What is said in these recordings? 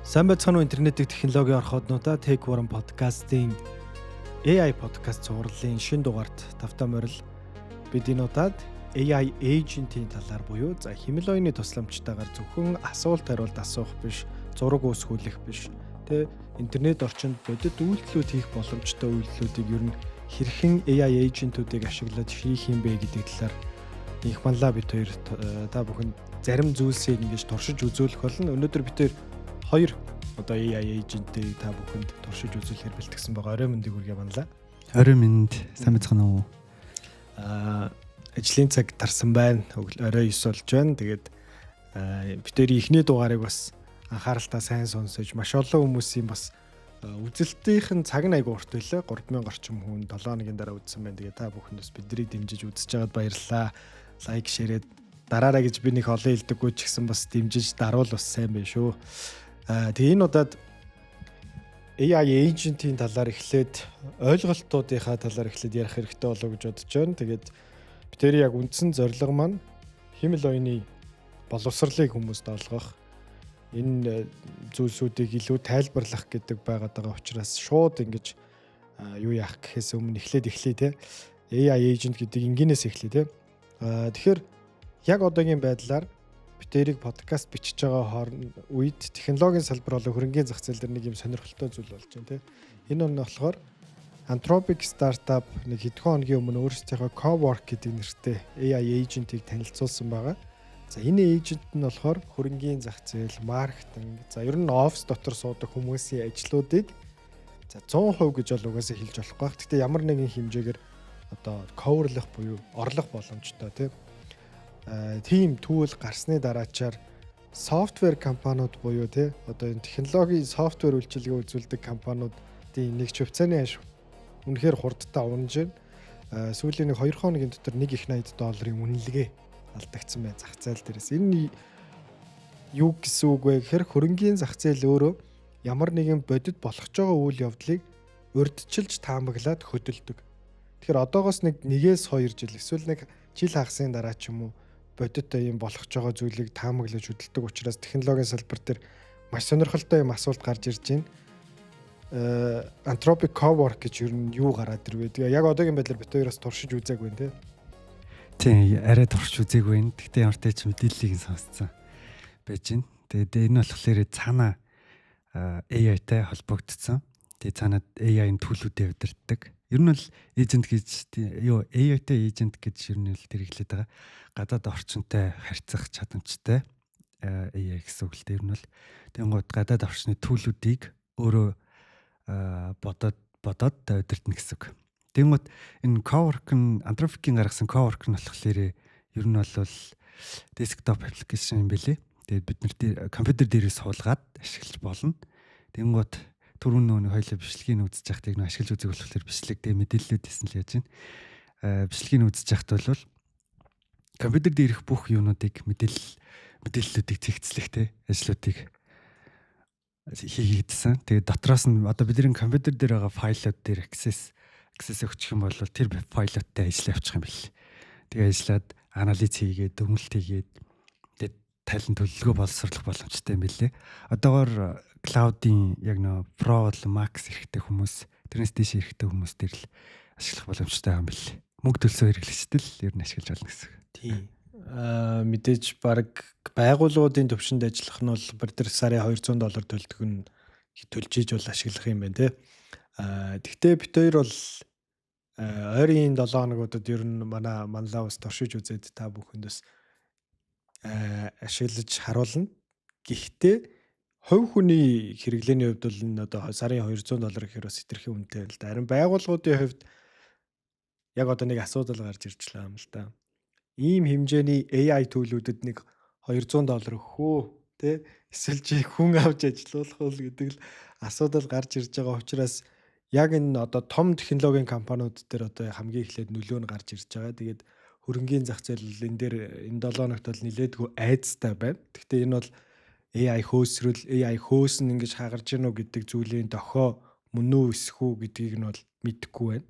Сайн байцгаана уу, интернетийн технологийн орхооднуудаа. Tech Forum podcast-ийн AI podcast цувралын шинэ дугаарт тавтай морил. Бид энэ удаад AI agent-ийн талаар буюу хиймэл оюуны тусламжтайгаар зөвхөн асуулт хариулт асуух биш, зураг үүсгүүлэх биш, тэ, интернет орчинд бодит үйлдэлүүд хийх боломжтой үйлдэлүүдийг ер нь хэрхэн AI agent-үүдийг ашиглаж хийх юм бэ гэдэг талаар их манлаа бид хоёр та бүхэн зарим зүйлсийг ингэж туршиж үзүүлэх болно. Өнөөдөр бид хоёр одоо AI agent-ийг та бүхэнд туршиж үзүүлэхээр бэлтгэсэн байгаа. Орой мэндийг хүргэе, манлаа. Орой мэнд, сайн байцгаана уу? Ажлын цаг тарсан байна. Орой 9 болж байна. Тэгээд бид хоёрын эхний дугаарыг бас анхааралтай сайн сонсож, маш олон хүмүүсийн бас үзэлтийнх нь цаг нь айгу урт байлаа. 3000 орчим хүн 7 хоногийн дараа үзсэн байна. Тэгээд та бүхэнд бас биднийг дэмжиж үзэж байгаад баярлалаа. Like, share ээ дараарай гэж би нэг олон хэлдэггүй ч гэсэн бас дэмжиж даруул бас сайн байна шүү. Тэгээ энэ удаад AI agent-ийн талаар эхлээд, ойлголтуудынхаа талаар эхлээд ярих хэрэгтэй болоо гэж бодож байна. Тэгээд бид тэр яг үндсэн зорилго маань хиймэл оюуны боловсролыг хүмүүст олгох, энэ зүйлсүүдийг илүү тайлбарлах гэдэг байгаад байгаа учраас шууд ингэж юу яах гэхээс өмнө эхлээд эхлэе те. AI agent гэдэг энгийнээс эхлэе те. Тэгэхээр яг одоогийн байдлаар бид хоёрыг подкаст бичиж байгаа хооронд үед технологийн салбар болон хөрөнгийн зах зээл дээр нэг юм сонирхолтой зүйл болж байна те. Энэ нь болохоор Anthropic startup нэг хэдхэн хоногийн өмнө өөрсдийнхөө Cowork гэдэг нэртэй AI agent-ийг танилцуулсан байгаа. За, энэ agent нь болохоор хөрөнгийн зах зээл, маркетинг, за ер нь офис дотор суудаг хүмүүсийн ажлуудыг за 100% гэж бол угаасаа хэлж болохгүй байх. Гэхдээ ямар нэгэн хэмжээгээр одоо cover-лах буюу орлох боломжтой тийм тийм tool гарсны дараачаар software компаниуд буюу тий одоо энэ технологийн software үйлчилгээ үзүүлдэг компаниудын нэг хувьцааны ашиг үнэхээр хурдтай унаж байна. Сүүлийн нэг 2 хоногийн дотор 1 их 80 долларын үнэлгээ алдагдсан байна зах зээл дээрээс. Энэ юу гэсэн үг вэ гэхээр хөрөнгийн зах зээл өөрөө ямар нэгэн бодит болох ч байгаа үйл явдлыг урьдчилж таамаглаад хөдөлдөг. Тэгэхээр одоогоос нэг нэгээс 2 жил эсвэл нэг жил хагасын дараа ч юм уу бодит юм болох ч байгаа зүйлийг таамаглаж хөдөлдөг учраас технологийн салбар дээр маш сонирхолтой юм асуулт гарч ирж байна. Anthropic Cowork гэж ер нь юу гараад ирвэ? Тэгээ яг одоогийн байдлаар бид хоёроос туршиж үзээгүй нэ. Тийм, арай турш үзээгүй байна. Гэхдээ ямар ч тач мэдээллийг нь сонсцсон байж байна. Тэгээд энэ болохоор цаана AI-тай холбогдсон. Тэгээд цаанаа AI-ын tool үүдээ удирддаг. Ер нь бол agent гэж юу AI-тай agent гэж ер нь л хэрэглээд байгаа. Гадаад орчинтой харьцах чадамжтай AI гэсэн үг л дээ ер нь бол. Тэнгууд гадаад орчны tool үүдийг өөрөө бодоод бодоод удирдна гэсэн үг. Тэнгууд энэ Cowork нь, Anthropic-ийн гаргасан Cowork нь болохоор ер нь бол desktop application юм бэлээ. Тэгээд бид нар компьютер дээрээ суулгаад ашиглаж болно. Тэнгууд түрүүн нөгөө нэг хоёлоо бичлэгийг үзэж байхад яг нэг ашиглаж үзэг болохоор бичлэг тэгээ мэдээллүүд хийсэн л яаж байна. Бичлэгийг үзэж байхад бол компьютер дээрх бүх юунуудыг, мэдээллүүдийг цэгцлэх те ажлуудыг хийгдсэн. Тэгээд дотроос нь одоо бидний компьютер дээр байгаа файлууд дээр access өгчих юм бол тэр файлуудтай ажиллаа явуучих юм бэл. Тэгээ ажиллаад, анализ хийгээд, дүгнэлт хийгээд, тэгээд тайлан төлөвлөгөө боловсруулах боломжтой юм билээ. Одоогоор cloud-ын яг нөө Pro болон Max эрхтэй хүмүүс, тэрнээс дээш эрхтэй хүмүүс дээр л ашиглах боломжтой юм бэл. Мөнгө төлсөн хэрэглэгчд л ер нь ашиглаж болно гэсэн. Тийм. Мэдээж баг байгууллагуудын төвшөнд ажиллах нь бол бір тэр сарын 200 доллар төлдөг нь төлж ийж бол ашиглах юм байна те. Тэгтээ бид хоёр бол ойрын 7 хоногудад ер нь манай манлаа бас туршиж үзээд та бүхэнд бас ашиглаж харуулна. Гэхдээ хувь хүний хэрэглээний хувьд бол энэ одоо сарын 200 доллар гэхээр бас хэтэрхий үнэтэй л да. Харин байгууллагуудын хувьд яг одоо нэг асуудал гарч ирж байгаа юм л да. Ийм хэмжээний AI tool үүдэд нэг 200 доллар өгөх үү тэ, эсвэл чи хүн авч ажилуулах уу гэдэг л асуудал гарч ирж байгаа учраас яг энэ одоо том технологийн компаниуд дээр одоо хамгийн эхлээд нөлөө нь гарч ирж байгаа. Тэгээд хөрөнгийн зах зээл энэ дээр энэ 7 хоногт бол нилээдгүй айдастай байна. Гэхдээ энэ бол AI хөөсрөл, AI хөөсөн ингэж хагарч гинүү гэдэг зүйлийн дохио мөн үү эсэх үү гэдгийг нь бол мэдэхгүй байна.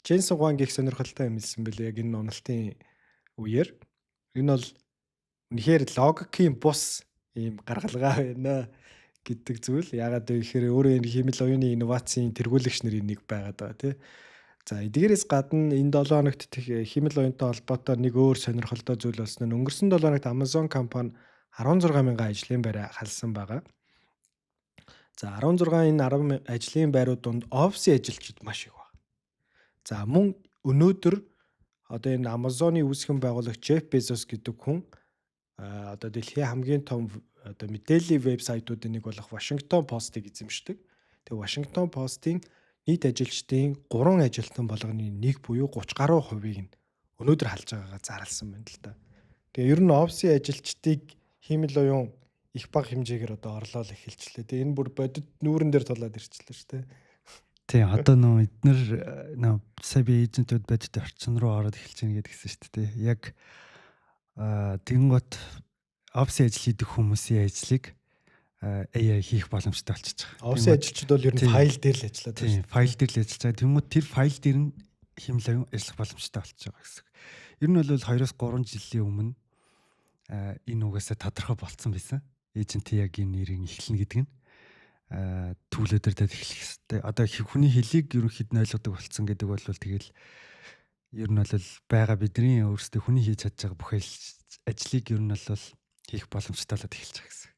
Jensen Huang их сонирхолтой юм хэлсэн бэлээ яг энэ уналтын үеэр. Энэ бол үнэхээр логикийн бус ийм гаргалгаа байна. гэдэг зүйл. Яагаад вэ гэхээр өөрөө энэ хиймэл оюуны инновацийн тэргүүлэгч нарын нэг байгаад байгаа, тий. За, эдгээрээс гадна энэ 7 хоногт хиймэл оюунтай холбоотой нэг өөр сонирхолтой зүйл болсон нь өнгөрсөн 7 хоногт Amazon компани 16 мянган ажлын байраа халсан байгаа. За, 16 энэ 10 ажлын байрууд донд офисын ажилчид маш их байна. За, мөн өнөөдөр одоо энэ Amazon-ы үүсгэн байгуулагч Jeff Bezos гэдэг хүн одоо дэлхийн хамгийн том одоо мэдээллийн вебсайтуудын нэг болох Washington Post-ыг эзэмшдэг. Тэгээ Washington Post-ын нийт ажилчдын 3 ажилтан болгоны нэг буюу 30 гаруй хувийг нь өнөөдөр халж байгаагаа зарласан байна л да. Тэгээ ер нь офисын ажилчдыг хиймэл оюун их бага хэмжээгээр одоо орлоол эхэлчлээ. Тэгээ энэ бүр бодит нүүрэн дээр тулаад ирчихлээ шүү дээ. Тийм, одоо нөө эднэр нөө сая би agent үүд бодит орчин руу ороод эхэлж байна гэдгийгсэн шүү дээ. Яг тэгэнгүүт офисын ажил хийдэг хүмүүсийн ажлыг AI хийх боломжтой болчихж байгаа. Офисын ажилчид бол ер нь файл дээр л ажиллаад байна шүү. Файл дээр л ажиллаж байгаа. Тэнгүүт тэр файл дээр нь хиймэл оюун ажиллах боломжтой болчихж байгаа гэсэн. Ер нь бол 2-3 жилийн өмнө энэ угаасаа тодорхой болцсон байсан. Agent яг энэ нэрийг эхэлнэ гэдэг нь төлөвлөдөр эхлэх хэвээр. Одоо хүний хэлийг ерөнхийд нь ойлгодог болцсон гэдэг бол тэгэл ер нь бол байгаа бидний өөрсдөө хүний хийж чадж байгаа бүх ажлыг ер нь бол хийх боломжтой болоод эхэлж байгаа гэсэн.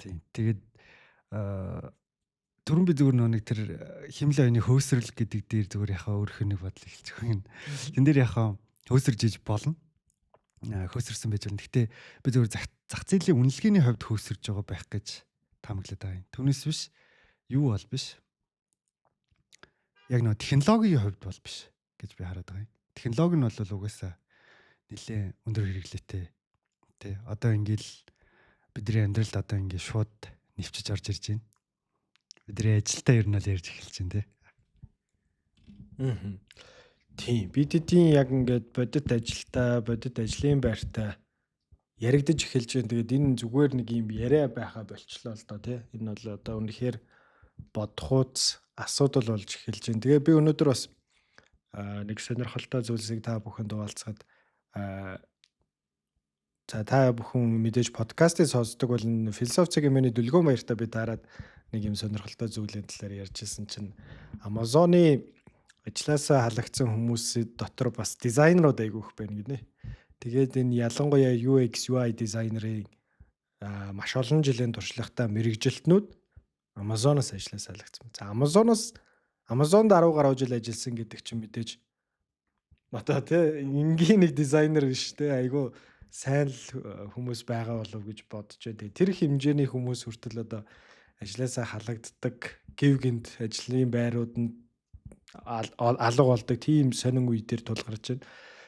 Тийм. Тэгээд түрүүн би зүгээр нэг тэр хиймэл оюуны хөөсрөл гэдэг дээр зүгээр яхаа өөрөх нэг бодол эхэлж байгаа юм. Тэн дээр яхаа хөөсөрж иж болно. Хөөсөрсөн байж болно. Гэхдээ би зүгээр зах зээлийн үнэлгээний хувьд хөөсөрж байгаа байх гэж таамаглаад байгаа юм. Түүнээс биш юу бол биш. Яг нөө технологийн хувьд бол биш гэж би хараад байгаа юм. Технологи нь бол угаасаа нэлээ өндөр хэрэглээтэй. Тэ, одоо ингээл бидний амьдралд одоо ингээд шууд нэвчиж орж ирж байна. Бидний ажилдаа ер нь бол ярьж эхэлж байна, тий. Аа. Тийм. Бид эдийн яг ингээд бодит ажилтаа, бодит ажлын байртай яригдаж эхэлж байна. Тэгээд энэ зүгээр нэг юм яриа байхаа болчлоо л доо, тий. Энэ бол одоо үнэхээр бодохуйц асуудал болж эхэлж байна. Тэгээ би өнөөдөр бас нэг сонирхолтой зүйлсийг та бүхэнд хуваалцахад, за, та бүхэн мэдээж подкастыг сонсдог бол философи миний дүлгөөн баяртай би таарад нэг юм сонирхолтой зүйлийн талаар ярьж ирсэн чинь Amazon-ы ажилласаа халагдсан хүмүүсийн дотор бас дизайнерууд айгүй их байна гинэ. Тэгээд энэ ялангуяа UX UI дизайнерын маш олон жилийн туршлагатай мэргэжилтнүүд Amazon-оос ажилласаа халагдсан. За, Amazon-д 10 гаруй жил ажилласан гэдэг чинь мэдээж одоо тий энгийн нэг дизайнер биш, тий, айгүй сайн л хүмүүс байгаа болов гэж бодож байна. Тэгээ тэр хэмжээний хүмүүс хүртэл одоо ажилласаа халагддаг, гэв гэнэт ажлын байрууд нь алга болдог тийм сонин үе дээр тулгарч байна.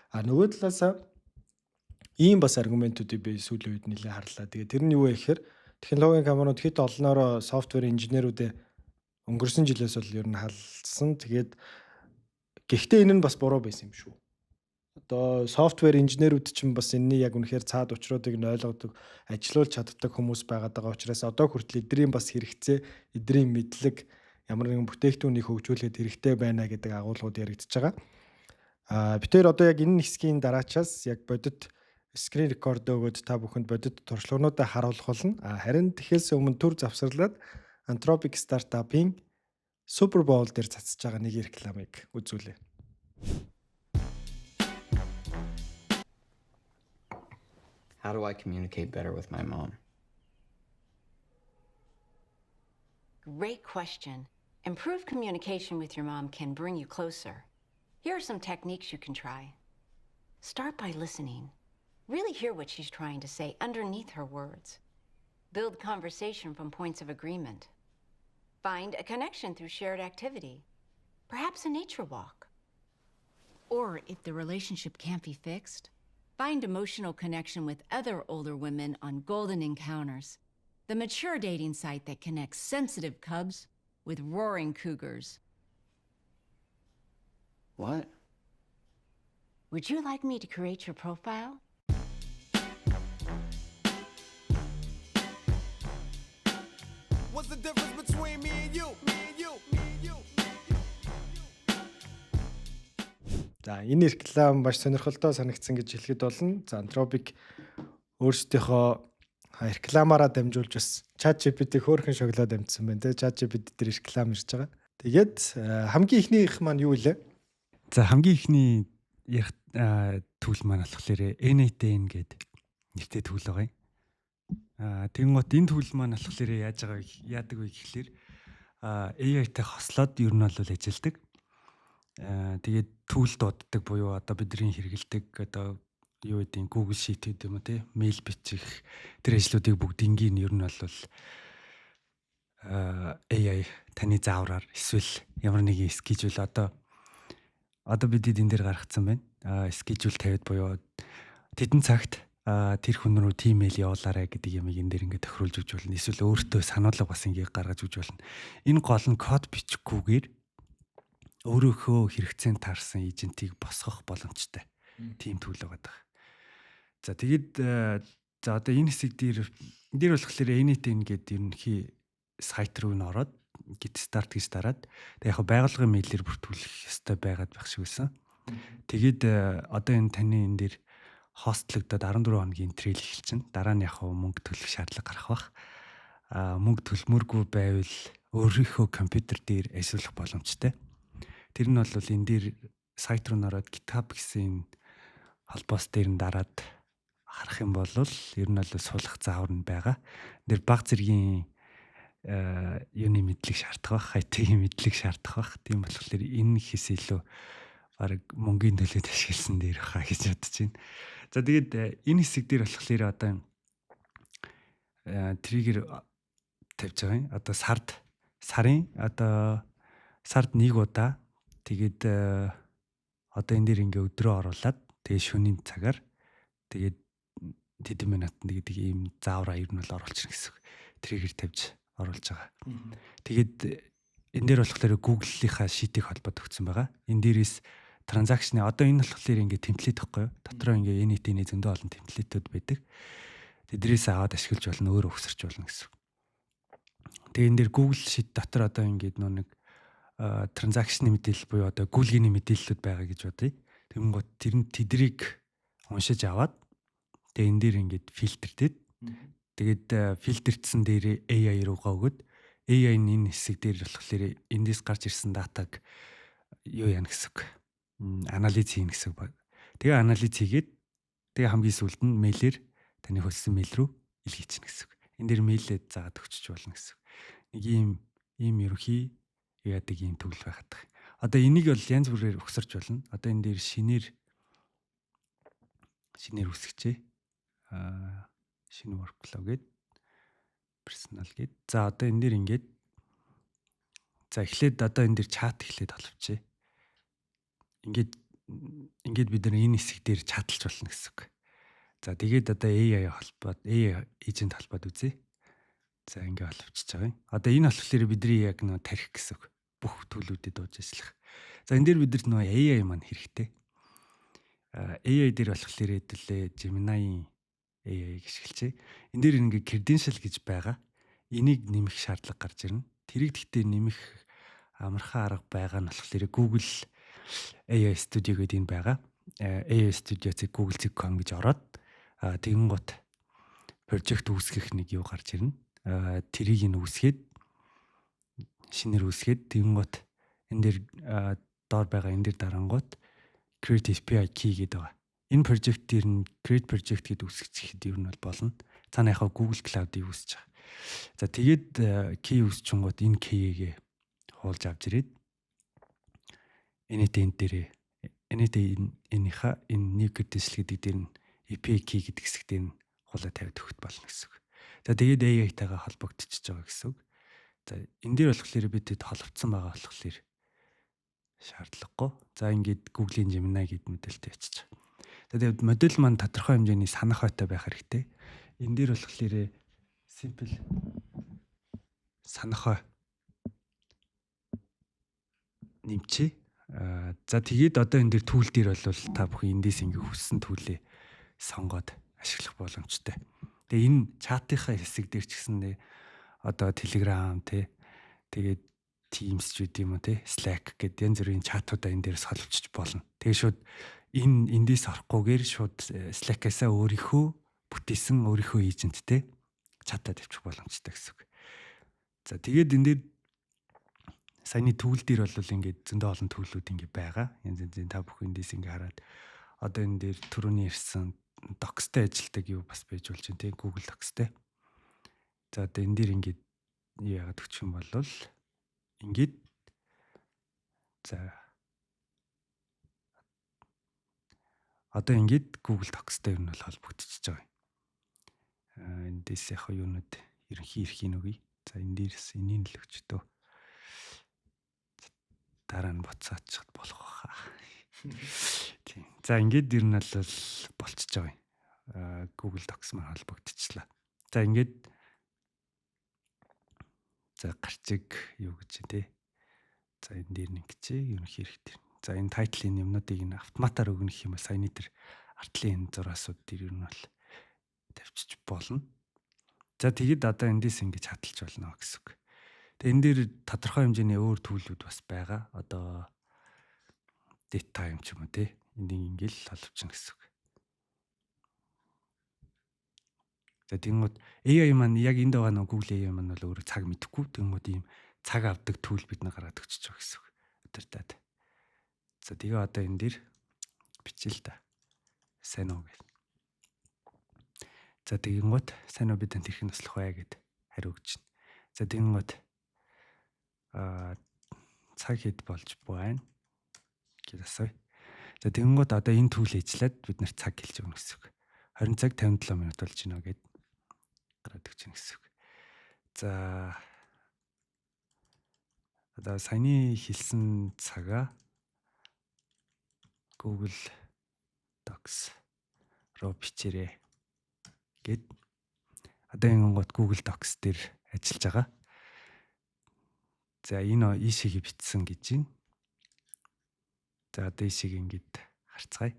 А нөгөө талаасаа ийм бас аргументуудыг би сүүлийн үед нэлээд харлаа. Тэгээ тэр нь юу вэ гэхээр технологийн компаниуд хэд олноороо software инженерүүдээ өнгөрсөн жилээс бол ер нь халсан. Тэгээд гэхдээ энэ нь бас буруу байсан юм шүү. Одоо software инженерүүд чинь бас энэний яг үнэхээр цаад учруудыг нь ойлгодог, ажилуулж чаддаг хүмүүс байгаад байгаа учраас одоо хүртэл эдрийн бас хэрэгцээ, эдрийн мэдлэг, ямар нэгэн бүтээгдэхүүнийг хөгжүүлэхэд хэрэгтэй байна гэдэг агуулгууд яригдчихэж байгаа. А бид тэр одоо яг энэ хэсгийн дараачаас яг бодит screen record өгөөд та бүхэнд бодит туршлагануудаа харуулах болно. А харин тэгэхээс өмнө түр завсарлаад Anthropic startup-ын Super Bowl дээр цацж байгаа нэг рекламыг үзүүлье. How do I communicate better with my mom? Great question. Improved communication with your mom can bring you closer. Here are some techniques you can try. Start by listening. Really hear what she's trying to say underneath her words. Build conversation from points of agreement. Find a connection through shared activity, perhaps a nature walk. Or if the relationship can't be fixed, find emotional connection with other older women on Golden Encounters, the mature dating site that connects sensitive cubs with roaring cougars. What? Would you like me to create your profile? What's the difference between me and you? Me and you, me and you. За, энэ реклам маш сонирхолтой санагдсан гэж хэлэхэд болно. За, Anthropic өөрсдийнхөө рекламаараа дамжуулж бас ChatGPT хөөрхөн шоколад амтсан байна те. ChatGPT дээр реклам ирж байгаа. Тэгээд хамгийн эхнийх маань юу вэ? За, хамгийн эхний ярих tool маань болохоор n8n гэдэг нэртэй tool байгаа юм. Тэгэнгүүт энэ tool маань болохоор яаж байгаа, яадаг вэ гэхлээр AI-тай хослоод ер нь бол ажилладаг. Тэгээд tool дууддаг буюу одоо бидний хэрэглэдэг одоо юу гэдэг, Google Sheet гэдэг юм уу те, мэйл бичих тэр ажлуудыг бүгднийг нь ер нь бол AI таны заавраар эсвэл ямар нэгэн schedule одоо бид энэ дээр гаргацсан байна. Schedule тавиад буюу тэдэн цагт тэр хүн рүү тийм мэйл явуулаарай гэдэг юмыг энэ дээр ингээд тохируулж өгч болно. Эсвэл өөртөө сануулга бас ингээд гаргаж өгч болно. Энэ гол нь код бичихгүйгээр өөрөөхөө хэрэгцээнд таарсан agent ийг босгох боломжтой. Тийм tool байгаа даа. За, тэгээд за одоо энэ хэсэг дээр, энэ дээр болохоор n8n гэдэг ерөнхий сайт руу н ороод get start гэж дараад, тэг яг байгууллагын мэйлээр бүртгүүлэх ёстой байгаад байх шиг байсан. Тэгээд одоо энэ таны энэ дээр host логдоод 14 хоногийн trial эхэлчихнэ. Дараа нь яг мөнгө төлөх шаардлага гарах бах. Мөнгө төлмөргүй байвал өөрийнхөө компьютер дээр ажиллах боломжтой. Тэр нь бол энэ дээр сайт руу н ороод GitHub гэсэн энэ холбоос дээр нь дараад харах юм бол ер нь бол суулгах заавар нь байгаа. Тэр баг зэргийн юуны мэдлэг шаардах бах, IT-ийн мэдлэг шаардах бах. Тийм болохоор энэ хэсэг илүү баг мөнгөний төлөөд ашигласан дээр хаа гэж бодож байна. За, тэгээд энэ хэсэг дээр болохоор одоо trigger тавьж байгаа юм. Одоо сард сарын одоо сард нэг удаа, тэгээд одоо энэ дээр ингээ өдрөө оруулаад, тэгээд шөнийн цагаар, тэгээд тэдэн минутанд гэдэг ийм заавраа ер нь бол оруулчихна гэсэн үг. Trigger тавьж оруулж байгаа. Тэгээд энэ дээр болохоор Google-ийнхаа sheet-ийг холбоод өгсөн байгаа. Энэ дээрээс transaction ы одоо энэ болохоор ингээ template гэхгүй юу? Дотроо ингээ n8n-ий зөндөө олон template үүд байдаг. Тэдрээс аваад ашиглаж болно, өөрөө өгсөрч болно гэсэн. Тэгээ энэ дээр Google Sheet дотор одоо ингээд нөө нэг transaction ы мэдээлэл буюу одоо гүйлгээний мэдээллүүд байгаа гэж бодъё. Тэгэнгүүт тэр нь тэдрийг уншиж аваад, тэгээ энэ дээр ингээд фильтрдээд, тэгээд фильтрдсэн дээр AI руугаа өгөөд, AI нь энэ хэсэг дээр болохоор эндээс гарч ирсэн data г юу яана гэсэн үг. Анализ хийнэ гэсэн үг. Тэгээ анализ хийгээд, тэгээ хамгийн сүүлд нь мэйлээр таны хүссэн мэйл рүү илгээчихнэ гэсэн үг. Энэ дээр мэйлээ заагаад өгчөж болно гэсэн үг. Нэг ийм ерөнхий яадаг ийм tool байхад байгаа. Одоо энийг бол янз бүрээр өгсөрч болно. Одоо энэ дээр шинээр үсгэжээ. Шинэ workflow гээд, personal гээд. За, одоо энэ дээр ингээд, за, эхлээд одоо энэ дээр чат эхлээд холбочихъя. Ингээд бид нар энэ хэсэг дээр чаталж болно гэсэн үг. За, тэгээд одоо AI холбоод, AI agent холбоод үзье. За, ингээ холбочиж байгаа юм. Одоо энэ болохоор бидний яг нөө тарих гэсэн үг. Бүх tool үүдэд дууж ажиллах. За, энэ дээр бидэрт нөө AI маань хэрэгтэй. AI дээр болохоор хэдүүлээ Gemini AI-г ашиглажээ. Энэ дээр ингээ credential гэж байгаа. Энийг нэмэх шаардлага гарч ирнэ. Тэрийг гэхдээ нэмэх амархан арга байгаа нь болохоор Google AI Studio гэдэг энэ байгаа. AI Studio.google.com гэж ороод тэгэнгүүт project үүсгэх нэг юу гарч ирнэ. Тэрийг нь үүсгээд, шинээр үүсгээд, тэгэнгүүт энэ дээр доор байгаа энэ дээр дарангуут create API key гэдэг байгаа. Энэ project дээр нь create project гэдээ үүсгэхэд ер нь бол болно. Цаана яг Google Cloud-ыг үүсэж байгаа. За, тэгээд key үүсчингууд энэ key-гээ хуулж авч ирээд n8n дээрээ n8n-ийнхаа энэ new credential гэдэг дээр нь API key гэдэг хэсэг дээр нь хуулаа тавиад өгөхөд болно гэсэн үг. За, тэгээд AI-тайгаа холбогдчихож байгаа гэсэн үг. За, энэ дээр болохоор бид тэд холбогдсон байгаа болохоор шаардлагагүй. За, ингээд Google-ийн Gemini гэдэг модельтэй ячиж байгаа. За, тэгээд модель маань тодорхой хэмжээний санах ойтой байх хэрэгтэй. Энэ дээр болохоор simple санах ой нэмчээ. За, тэгээд одоо энэ дээр tool дээр бол та бүхэн эндээс ингээ хүссэн tool ээ сонгоод ашиглах боломжтой. Тэгээ энэ чатынхаа хэсэг дээр ч гэсэн одоо Telegram те, тэгээд Teams ч үгүй юм уу те, Slack гэдэг янз бүрийн чатуудаа энэ дээрс холбочж болно. Тэгээ шууд энэ эндээс орохгүйгээр шууд Slack-аас өөрийнхөө бүтээсэн өөрийнхөө agent тэй Chat-аа тавьчих боломжтой гэсэн үг. За, тэгээд энэ дээр саяны tool дээр бол ингээд зөндөө олон tool-үүд ингээд байгаа. Янз янзын, та бүхэн эндээс ингээд хараад одоо энэ дээр түрүүний ирсэн Docs-тай ажилладаг юу бас байж болж байна, тийм, Google Docs-тай. За, одоо энэ дээр ингээд юу яагаад өгчих юм бол ингээд, за, одоо ингээд Google Docs-тай ер нь бол холбогдчихож байгаа юм. Аа, эндээс яг юунууд ерөнхий эрхийн өгье. За, энэ дээрс энийг л өгчдөө. Дараа нь буцаачихад болох байхаа. Тийм. За, ингээд ер нь бол болчихж байгаа юм. Аа, Google Docs маань холбогдчихлаа. За, ингээд, за, гарчиг юу гэж те. За, энэ дээр нэг чи ерөнхий эрх дээр. За, энэ title-ын юмнуудыг энэ автоматар өгнөх юм бол саяны тэр артлын энэ зураасууд дээр ер нь бол тавьчих болно. За, тэгэд одоо эндээс ингэж хадгалж болно гэсэн үг. Тэгээ энэ дээр тодорхой хэмжээний өөр tool-үүд бас байгаа. Одоо date time ч юм уу, те. Энийг ингээл холбочихно гэсэн үг. За, тэгэнгүүт AI маань яг энд байгаа нэг Google AI маань бол өөрөө цаг мэдэхгүй. Тэгэнгүүт ийм цаг авдаг tool бид нар гаргаад өгчөж байгаа гэсэн үг. Өдөртөөд. За, тэгээ одоо энэ дээр бичил та. Сайн уу гэх. За, тэгэнгүүт "Сайн уу, би танд хэрхэн туслах вэ?" гэд хариу өгч байна. За, тэгэнгүүт "Цаг хэд болж байна?" гэж асууя. За, тэгэнгүүт одоо энэ tool ажиллаад бид нар цаг хэлж өгнө гэсэн үг. 20 цаг 57 минут болж байна гэд гараад өгч байна гэсэн үг. За, одоо саяны хэлсэн цагаа Google Docs руу бичээрэй гэд одоо ингэнгүүт Google Docs дээр ажиллаж байгаа. За, энэ ийшээгээ бичсэн гэж байна. За, одоо ийшээгээ ингэж харцгаая.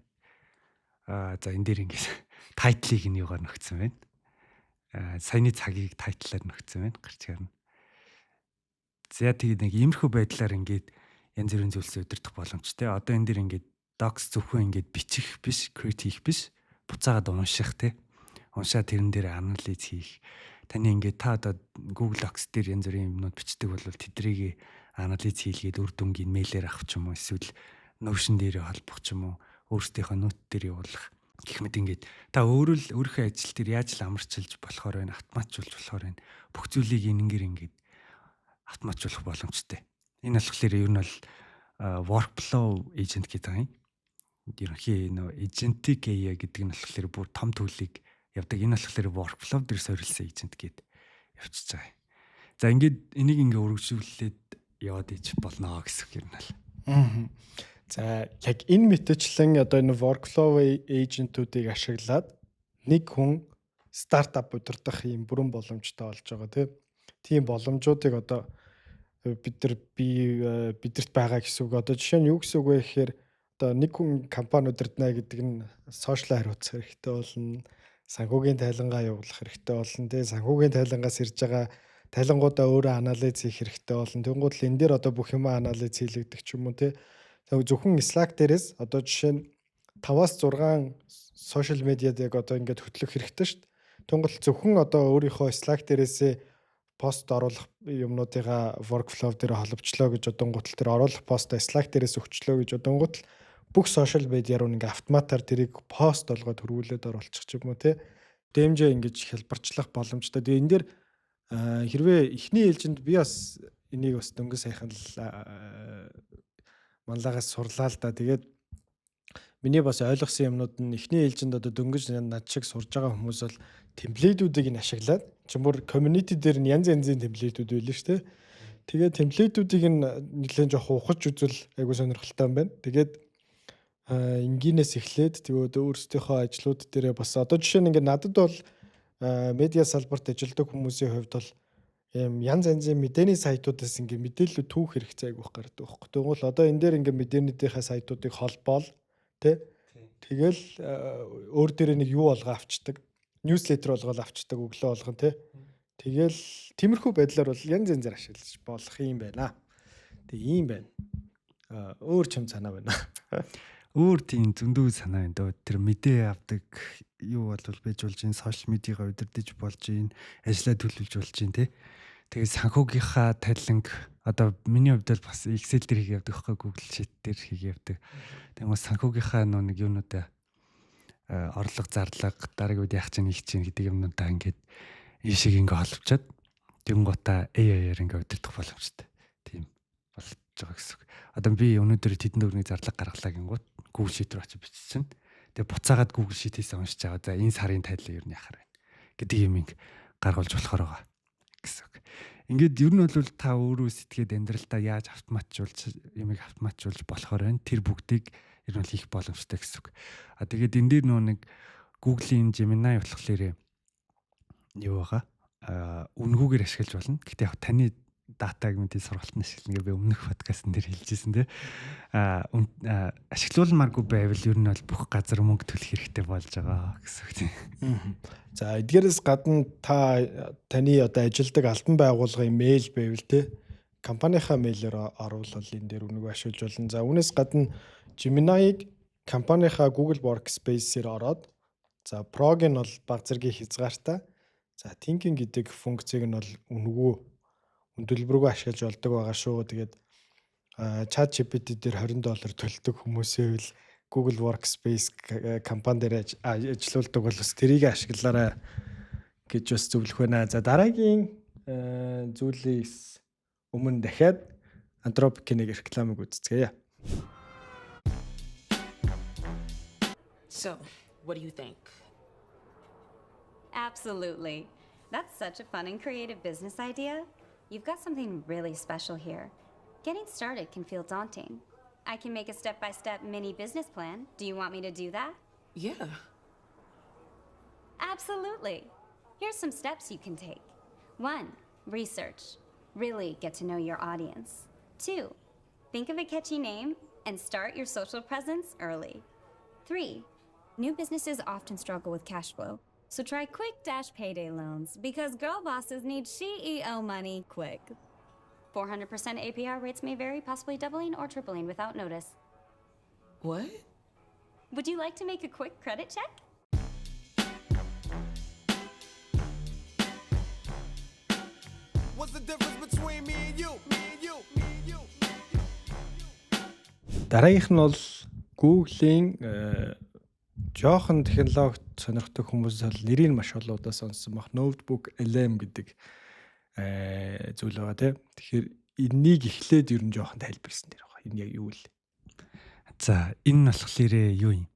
Аа, за, энэ дээр ингэж title-ыг нь юугаар нөхцөн байна. Аа, саяны цагийг title-аар нөхцөн байна. Гарч гарна. За, тэгээд нэг иймэрхүү байдлаар ингээд янз бүрийн зүйлсээ удирдах боломжтой. Одоо энэ дээр ингээд Docs зөвхөн ингээд бичих биш, create хийх биш, буцаагаад унших, те. Уншаад тэрэн дээр анализ хийх. Таны ингээд та одоо Google Docs дээр янз бүрийн юмнууд бичдэг бол тэдрийг анализ хийлгээд үр дүнгийг мэйлээр авах ч юм уу, эсвэл Notion дээр холбох ч юм уу, өөрсдийнхөө note дээр явуулах гэх мэт ингээд та өөрөө л өөрийнхөө ажил дээр яаж л амарчилж болохоор байна, автоматжуулж болохоор байна. Бүх зүйлийг энэнгээр ингээд автоматжуулах боломжтой. Энэ болохоор ер нь бол workflow agent гэдэг юм. Ерөнхий нөө agentic AI гэдэг нь болохоор бүр том tool-ийг явдаг. Энэ болохоор workflow дээр суурилсан agent гээд явчихж байгаа юм. За, ингээд энийг ингээ үргэлжлүүлээд яваад иж болно гэсэн үг юм л. За, яг энэ мэтчлэн одоо энэ workflow agent-уудыг ашиглаад нэг хүн стартап удирдах юм бүрэн боломжтой болж байгаа, тийм. Тийм боломжуудыг одоо бид нар би бидэрт байгаа гэсэн үг. Одоо жишээ нь юу гэсэн үг вэ гэхээр одоо нэг хүн компани удирдана гэдэг нь social хариуцах хэрэгтэй болно. Санхүүгийн тайлангаа явуулах хэрэгтэй болно. Тэгээ санхүүгийн тайлангаас ирж байгаа тайлангуудаа өөрөө анализ хийх хэрэгтэй болно. Тэнгууд л энэ дээр одоо бүх юм анализ хийлэгдэх ч юм уу, тий. Зөвхөн Slack дээрээс одоо жишээ нь 5-аас 6 social media-д яг одоо ингээд хөтлөх хэрэгтэй шүү дээ. Тэнгуул зөвхөн одоо өөрийнхөө Slack дээрээсээ пост оруулах юмнуудыгаа workflow дээр холбочлоо гэж одонгууд л тэр оруулах постоо Slack дээрээс өгчлөө гэж одонгууд л бүх social media руу ингээ автоматар тэрийг пост болгоод хөрвүүлээд оруулчих ч юм уу, те. Дэмжээ ингэж хялбарчлах боломжтой. Тэгээ энэ дээр хэрвээ эхний ээлжинд би бас энийг бас дөнгөж саяхан л манлагаас сурлаа л да. Тэгээд миний бас ойлгосон юмнууд нь эхний ээлжинд одоо дөнгөж над шиг сурж байгаа хүмүүс бол template-үүдийг нь ашиглаад чинь бүр community дээр нь янз янзын template-үүд байлаа шүү дээ. Тэгээд template-үүдийг нь нэлээд жоох ухаж үзвэл айгуу сонирхолтой юм байна. Тэгээд энгийнээс эхлээд тэгээд өөрсдийнхөө ажлууд дээрээ бас одоо жишээ нь ингээд надад бол медиа салбарт ажилладаг хүмүүсийн хувьд бол ийм янз янзын мэдээний сайтуудаас ингээ мэдээлэл түүх хэрэгцээ айгүйх гардаг байхгүй. Тэгвэл одоо энэ дээр ингээ мэдээнүүдийнхээ сайтуудыг холбоол, тэ. Тэгэл өөр дээрээ нэг юу болгоо авчдаг. Newsletter болгоод авчдаг өглөө болгон, тэ. Тэгэл тиймэрхүү байдлаар бол янз янзаар ашиглаж болох юм байна. Тэг ийм байна. Өөр чам цанаа байна. Өөр тийм зөндөө санаа байна дөө. Тэр мэдээ авдаг юу бол байж болж байна. Сошиал медиагаа удирдах болж байна. Ажлаа төлөвлөж болж байна те. Тэгээд санхүүгийнхаа таланг одоо миний хувьд бол бас Excel дээр хийгээ явдаг байхгүй, Google Sheet дээр хийгээ явдаг. Тэгмээ санхүүгийнхаа нөө нэг юунуудаа, орлого, зарлага, дараагийн үед яах чинь, их чинь гэдэг юмнуудаа ингээд энэ шиг ингээ холбочоод тэгэнгуутаа AI-аар ингээ удирдах боломжтой. Тийм болж байгаа гэсэн үг. Одоо би өнөөдөр тэдэн төгрөгийн зарлага гаргалаа гингууд Google Sheet руу очиж биччихнэ. Тэгээ буцаагаад Google Sheet-ээс уншиж байгаа. За, энэ сарын тайлан ер нь яхаар байна гэдэг юм инг гаргуулж болохоор байгаа гэсэн үг. Ингээд ер нь бол та өөрөө сэтгээд амьдралдаа яаж автоматжуулж, юмыг автоматжуулж болохоор байна. Тэр бүгдийг ер нь хийх боломжтой гэсэн үг. А тэгээд энэ дээр нөө нэг Google-ийн Gemini болохоор юу байгаа? А үнэгүйгээр ашиглаж болно. Гэхдээ яг таны датаг мэдээ сургалтанд ашиглана гэж би өмнөх подкастн дээр хэлжсэн тий. А ашиглуулмааргүй байвал ер нь бол бүх газар мөнгө төлөх хэрэгтэй болж байгаа гэсэн үг тий. За, эдгээрээс гадна та таны одоо ажилдаг албан байгууллагын мэйл байвал тий, компанийнхаа мэйлээр оруулал энэ дээр үнэгүй ашиглаж болно. За, үүнээс гадна Gemini-г компанийнхаа Google Workspace-ээр ороод, за, Pro-г нь бол баг зэргийн хязгаартай. За, Thinking гэдэг функцийг нь бол үнэгүй, үнэ төлбөргүй ашиглаж болдог байгаа шүү. Тэгээд ChatGPT дээр 20 доллар төлдөг хүмүүсээ л Google Workspace компани дээр ажилуулдаг бол бас тэрийг ашиглаарай гэж бас зөвлөх байна. За, дараагийн зүйлээс өмнө дахиад Anthropic-ийн нэг рекламыг үзцгээе. So, what do you think? Absolutely. That's such a fun and creative business idea. You've got something really special here. Getting started can feel daunting. I can make a step by step mini business plan. Do you want me to do that? Yeah. Absolutely. Here's some steps you can take. 1, research. Really get to know your audience. 2, think of a catchy name and start your social presence early. 3, new businesses often struggle with cash flow. So try Quick Dash Payday loans because girl bosses need CEO money quick. 400% APR rates may vary, possibly doubling or tripling without notice. What? Would you like to make a quick credit check? What's the difference between me and you? Me and you. Me and you. Дараагийнх нь бол Google-ийн жоохон технологид сонирхдаг хүмүүс бол нэрийг маш олон удаа сонссон байх. Notebook LM гэдэг зүйл байгаа тийм. Тэгэхээр энэнийг эхлээд ер нь жоохон тайлбарласан дээр байгаа. Энэ яг юу вэ? За, энэ нь болохоор юу юм?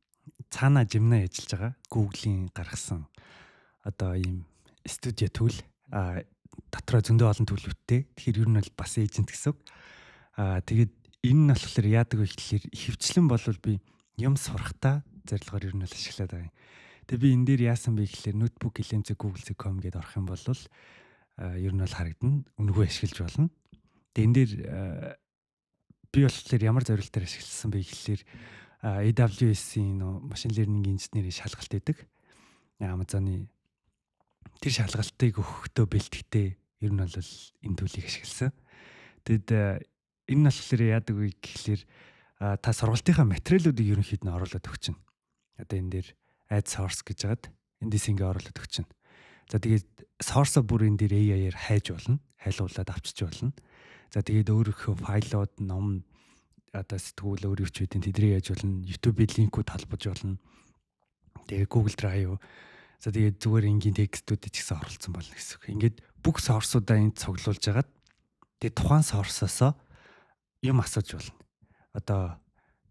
Цаана Gemini ажиллаж байгаа. Google-ийн гаргасан одоо ийм студио tool, а дотроо зөндөө олон tool үүдтэй. Тэгэхээр ер нь бол бас agent гэсэн үг. А тэгээд энэ нь болохоор яадаг вэ гэхэлэр ихэвчлэн болвол би юм сурахтаа зорилгоор ер нь бол ашиглаад байгаа юм. Тэгээ би энэ дээр яасан бэ гэхэлэр notebook LM.google.com гэдээ орох юм бол ер нь бол харагдана. Үнэгүй ашиглаж болно. Тэгээ энэ дээр би болохоор ямар зорилтоор ашигласан бэ гэхэлэр AWS-ийн нөө machine learning инженерийн шалгалт өгдөг. Amazon-ы тэр шалгалтыг өгөхдөө бэлтгэхдээ ер нь бол энэ tool ийг ашигласан. Тэгэд энэ нь болохоор яадаг вэ гэхэлэр та сургалтынхаа материалуудыг ерөнхийд нь оруулаад өгчнө. Одоо энэ дээр add source гэж хагаад эндээс ингээ оруулаад өгчнө. За, тэгээд source-о бүр энэ дээр AI-аар хайж болно. Хайлуулад авчиж болно. За, тэгээд өөрийнхөө файлууд, ном, одоо сэтгүүл, өөр юу ч үдин тэдрийг яаж болно. YouTube-ийн линкүүд холбож болно. Тэгээд Google Drive. За, тэгээд зүгээр энгийн текстүүдэд ч гэсэн оролцсон болно гэсэн үг. Ингээд бүх source-уудаа энд цуглуулж агаад тэгээд тухайн source-оосоо юм асууж болно. Одоо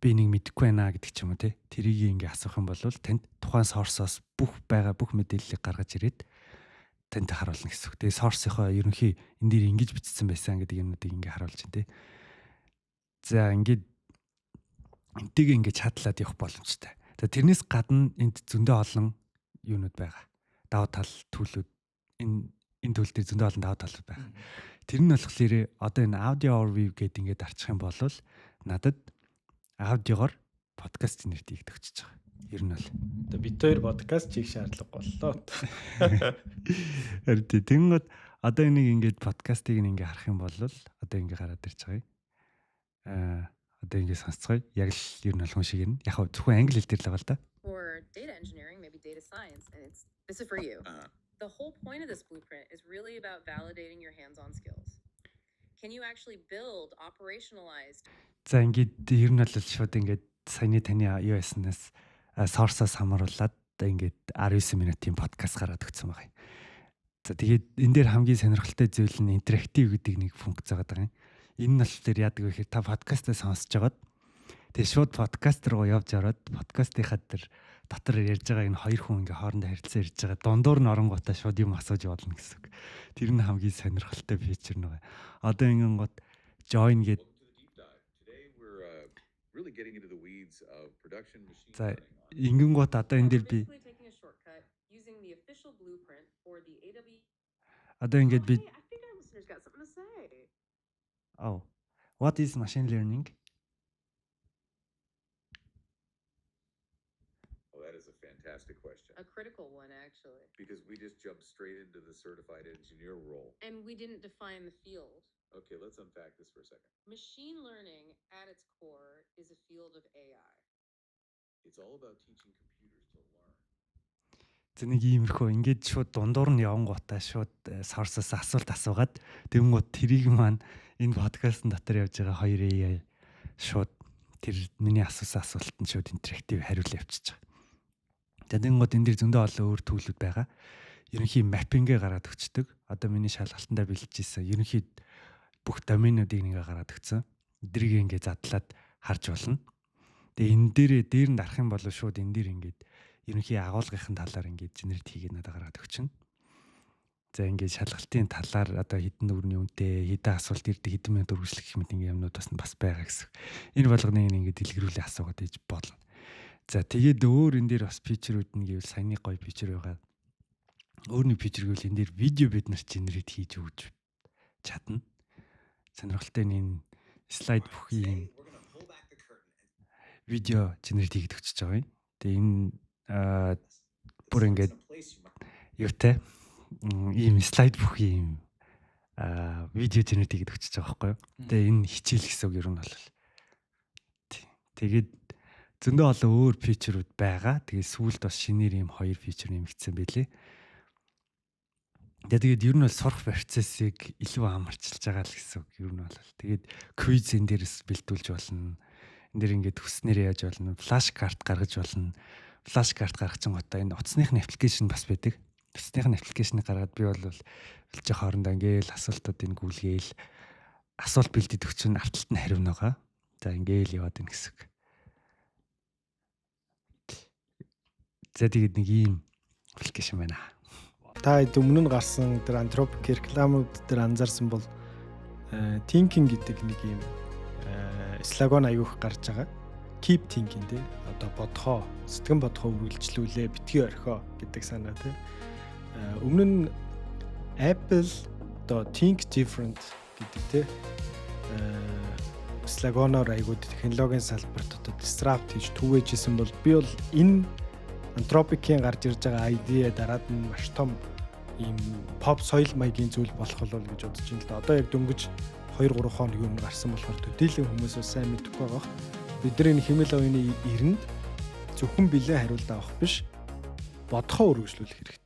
би нэг мэдэхгүй байна гэдэг ч юм уу те. Тэрийг ингээ асуух юм бол танд тухайн source-оос бүх байгаа бүх мэдээллийг гаргаж ирээд танд харуулна гэсэн үг. Тэгээ source-ийнхоо ерөнхий энэ дээр ингэж бичсэн байсан гэдэг юмнуудыг ингээ харуулж байна те. За, ингээд энтэйг ингээ чатлаад явах боломжтой. За, тэрнээс гадна энд зөндөө олон юунууд байгаа. Давуу тал tool үүд, энэ tool дээр зөндөө олон давуу талууд байгаа. Тэр нь болохоор одоо энэ audio overview гэдэг ингээд арчих юм бол надад аудиогоор подкаст нэртийг төгчөж байгаа. Ер нь бол. Одоо бид хоёр подкаст хийх шаардлага боллоо. Харин тий, тэнгууд одоо энийг ингээд подкастыг ингээ харах юм бол одоо ингээ гараад ирж байгаа юм. Аа, Одоо ингэ сонсцгоё. Яг л ер нь бол хүн шиг юм. Яг зөвхөн англи хэл дээр л байгаа л да. For data engineering, maybe data science, and it's this is for you. The whole point of this blueprint is really about validating your hands-on skills. Can you actually build operationalized За, ингээд ер нь бол шууд ингээд саяны таны юу яснаас, source-оос хамруулад ингээд 19 минутын подкаст гаргаад өгсөн байгаа юм. За, тэгээд энэ дээр хамгийн сонирхолтой зүйл нь interactive гэдэг нэг функц байгаа юм. Энэ нь болохоор яадаг вэ гэхээр та подкастаа сонсож байгаад, тэгээд шууд подкаст руу явж ороод, подкастынхаа тэр дотор ярьж байгаа энэ хоёр хүн ингээ хоорондоо харилцан ярьж байгаа дундуур нь оронгуудаа шууд юм асууж болно гэсэн үг. Тэр нь хамгийн сонирхолтой feature нэг. Одоо ингэн гот join гээд Today we're really getting into the weeds of production machine За, learning. ингэн гот одоо энэ дээр би Basically taking a shortcut using the official blueprint for the AW одоо ингээд би Hey, I think our listeners got something to say. Oh. What is machine learning? Oh, that is a fantastic question. A critical one, actually. Because we just jumped straight into the certified engineer role. And we didn't define the field. Okay, let's unpack this for a second. Machine learning at its core is a field of AI. It's all about teaching computers to learn. За, нэг иймэрхүү ингээд шууд дундуур нь явангуудаа шууд source-оос асуулт асуугаад, тэгэнгүүт тэрийг маань энэ подкастн дотор явж байгаа хоёр AI шууд тэр миний асуусан асуултанд шууд interactive хариулаа явчихж байгаа. За, тэгэнгүүт энэ дэр зөндөө олон өөр tool-үүд байгаа. Ерөнхий mapping-гээ гараад өгчдөг. Одоо миний шалгалтандаа бэлтжижсэн ерөнхий бүх доменуудыг нэгэ гараад өгсөн. Эдрийг ингээ задлаад харж болно. Тэгээ энэ дээрээ дээр нь дарах юм бол шууд энэ дээр ингээд ерөнхий агуулгын талаар ингээд generate хийгээд надад гаргаад өгчнө. За, ингээд шалгалтын талаар одоо хэдэн төгрөний үнэтэй, хэдэн асуулт ирдэг, хэдэн минут үргэлжлэх гэх мэт ингээд юмнууд бас байгаа гэсэн. Энэ болгоныг ингээд дэлгэрүүлээ асуугаад иж болно. За, тэгээд өөр энэ дээр бас feature-үүд нь гэвэл саяны гоё feature байгаа. Өөр нэг feature гэвэл энэ дээр видео бид нар generate хийж өгч чадна. Сонирхолтой нь энэ слайд бүхий юм видео generate хийгээд өгчөж байгаа юм. Тэгээ энэ бүр ингээд юутай ийм слайд бүхий юм видео generate хийгээд өгчөж байгаа байхгүй юу. Тэгээ энэ хичээл гэсэн үг ер нь бол. Тэгээд зөндөө олон өөр feature-үүд байгаа. Тэгээ сүүлд бас шинээр ийм хоёр feature нэмэгдсэн байлээ. Тэгээд ер нь бол сурах процессыг илүү амарчилж байгаа л гэсэн үг ер нь бол. Тэгээд quiz энэ дээрс бэлдүүлж болно. Энэ дээр ингээд хүснээр яаж болно. Flash card гаргаж болно. Flash card гаргах чинь готаа энэ утасных нь application бас байдаг. Утасных нь application-ыг гаргаад би бол бэлж хоорондоо ингээл асуултуудыг гүйлгээл, асуулт бэлдээд өгч чинь арталт нь хариуна байгаа. За, ингээл яваад ийн гэсэн үг. За, тэгээд нэг ийм application байна. Та хэд өмнө нь гарсан тэр Anthropic рекламууд дээр анзаарсан бол thinking гэдэг нэг ийм слоган аягүй их гарч байгаа. Keep thinking тий. Одоо бодхоо, сэтгэн бодхоо үргэлжлүүлээ, битгий орхио гэдэг санаа тий. Өмнө нь Apple одоо think different гэдэг тий слоганоор айгууд технологийн салбарт одоо disrupt хийж түгээжсэн бол би бол энэ Anthropic-ийн гарч ирж байгаа idea дараад нь маш том ийм pop соёл маягийн зүйл болох болов гэж бодож байна л да. Одоо яг дөнгөж 2 3 хоног өмнө гарсан болохоор төдийлөн хүмүүс бас сайн мэдэхгүй байгаа. Бидний энэ хэмээл оюуны эрэнд зөвхөн бэлэн хариулт авах биш, бодхоо үргэлжлүүлэх хэрэгтэй.